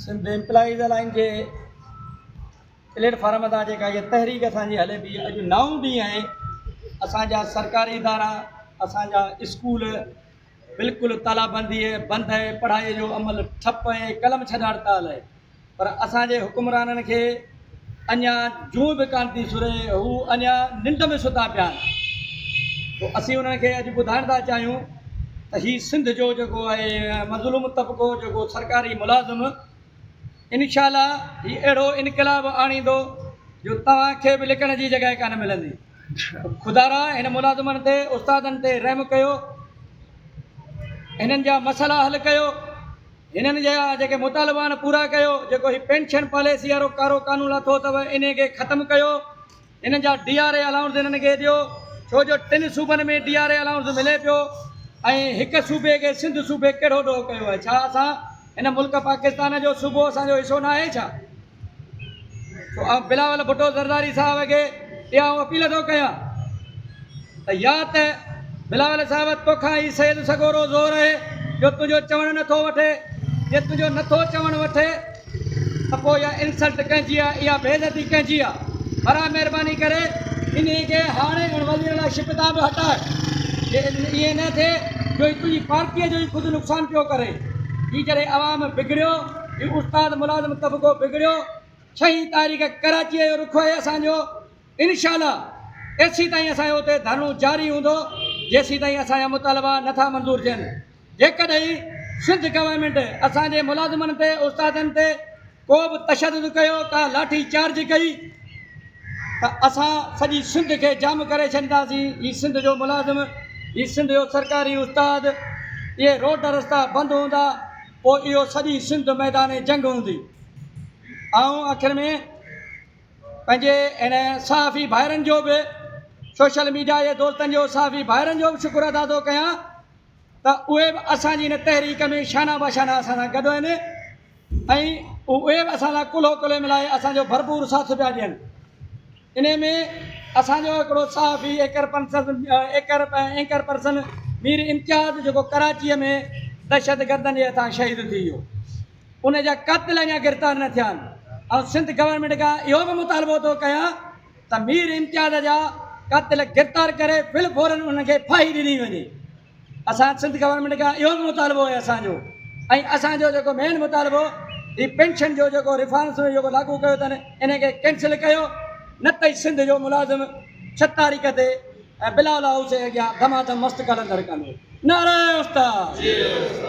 Sindh employees alliance جي plate form تان جيڪا هيء تحريڪ اسان جي هلي پئي اڄ نائون ڏينهن آهي. اسان جا سرڪاري ادارا، اسان جا اسڪول بلڪل تالابندي بند آهي، پڙهائي جو عمل ٺپ ۽ قلم ڇڏ هڙتال آهي. پر اسان جي حڪمرانن کي اڃا جون به ڪانه ٿي سري، هو اڃا ننڊ ۾ ستا پيا آهن. سو اسين انهن کي اڄ ٻڌائڻ ٿا چاهيون ته هي سنڌ جو جيڪو آهي مظلوم طبقو جيڪو سرڪاري ملازم انشاء الله هي اهڙو انقلاب آڻيندو جو توهان کي به لڪڻ جي جڳهه ڪانه ملندي. خدارا هن ملازمن تي استادن تي رحم ڪيو، هنن جا مسئلا حل ڪيو. هنن جا جيڪي مطالبا آهن پورا ڪيو، جيڪو هي پينشن پاليسي وارو ڪارو قانون لاٿو اٿو انهي کي ختم ڪيو، هنن جا ڊي آر اي الائونس هنن کي ڏيو، ڇو جو ٽن صوبن ۾ ڊي آر اي الائونس ملي پيو ۽ هڪ صوبي کي سنڌ صوبي ڪهڙو ڏوهه ڪيو آهي، ڇا اسان هن ملڪ پاڪستان جو صوبو اسان جو حصو ناهي ڇا؟ سو آئون بلاول ڀٽو زرداري صاحب کي اها آئون اپيل ٿو ڪيان ته يا ته بلاول صاحب توکان هي سيد سڳورو زور آهي جو تنهنجو چوڻ نٿو وٺي، جي تنهنجو نٿو چوڻ وٺي ته پوء اها انسلٽ ڪنهن جي آهي، اها بي عزتي ڪنهن جي آهي؟ براء مهرباني ڪري انهي کي هاڻي ان وزير اعليٰ شپ تان به هٽاء، جي ائين نه ٿئي جو هي تنهنجي پارٽيء جو ئي خود نقصان پيو ڪري. هي جڏهن عوام بگڙيو، هي استاد ملازم طبقو بگڙيو، ڇهين تاريخ ڪراچيء جو رخ آهي اسان جو، انشاء الله ايسيتائين اسان جو اتي ڌرڻو جاري هوندو جيسيتائين اسان جا مطالبا نه ٿا منظور ٿين. جيڪڏهن سنڌ گورنمينٽ اسان جي ملازمن تي استادن تي ڪو به تشدد ڪيو ڪا لاٺي چارج ڪئي ته اسان سڄي سنڌ کي جام ڪري ڇڏينداسين. هي سنڌ جو ملازم هي سنڌ جو سرڪاري استاد اهي روڊ رستا بند هوندا پوء اهو سڄي سنڌ ميدان جنگ هوندي. آئون آخر ۾ پنهنجي ان صحافي ڀائرن جو به سوشل ميڊيا جي دوستن جو صحافي ڀائرن جو به شڪر ادا ٿو ڪيان ته اهي به اسان جي ان تحريڪ ۾ شانه بشانه اسان سان گڏ آهن ۽ اهي به اسان سان ڪلهو ڪلهي ملائي اسان جو ڀرپور ساٿ پيا ڏين. انهي ۾ اسان جو هڪڙو صحافي ايڪر person ايڪر anchor person Mir Imtiaz جيڪو ڪراچيء ۾ دهشتگردن جي هٿان شهيد ٿي ويو. ان جا قاتل اڃا گرفتار نه ٿيا آهن. آئون سنڌ گورنمينٽ کان اهو به مطالبو ٿو ڪيان ته مير امتياز جا قاتل گرفتار ڪري في الفورن انهن کي ڦاهي ڏني وڃي. اسان سنڌ گورنمينٽ کان اهو به مطالبو آهي اسان جو ۽ اسان جو جيڪو مين مطالبو هي پينشن جو جيڪو ريفارمس ۾ جيڪو لاڳو ڪيو اٿن ان کي ڪينسل ڪيو نه ته سنڌ جو ملازم ڇهه تاريخ تي بلاول هائوس جي اڳيان ڌماڌم مست قلندر ڪندو. نعره استاد.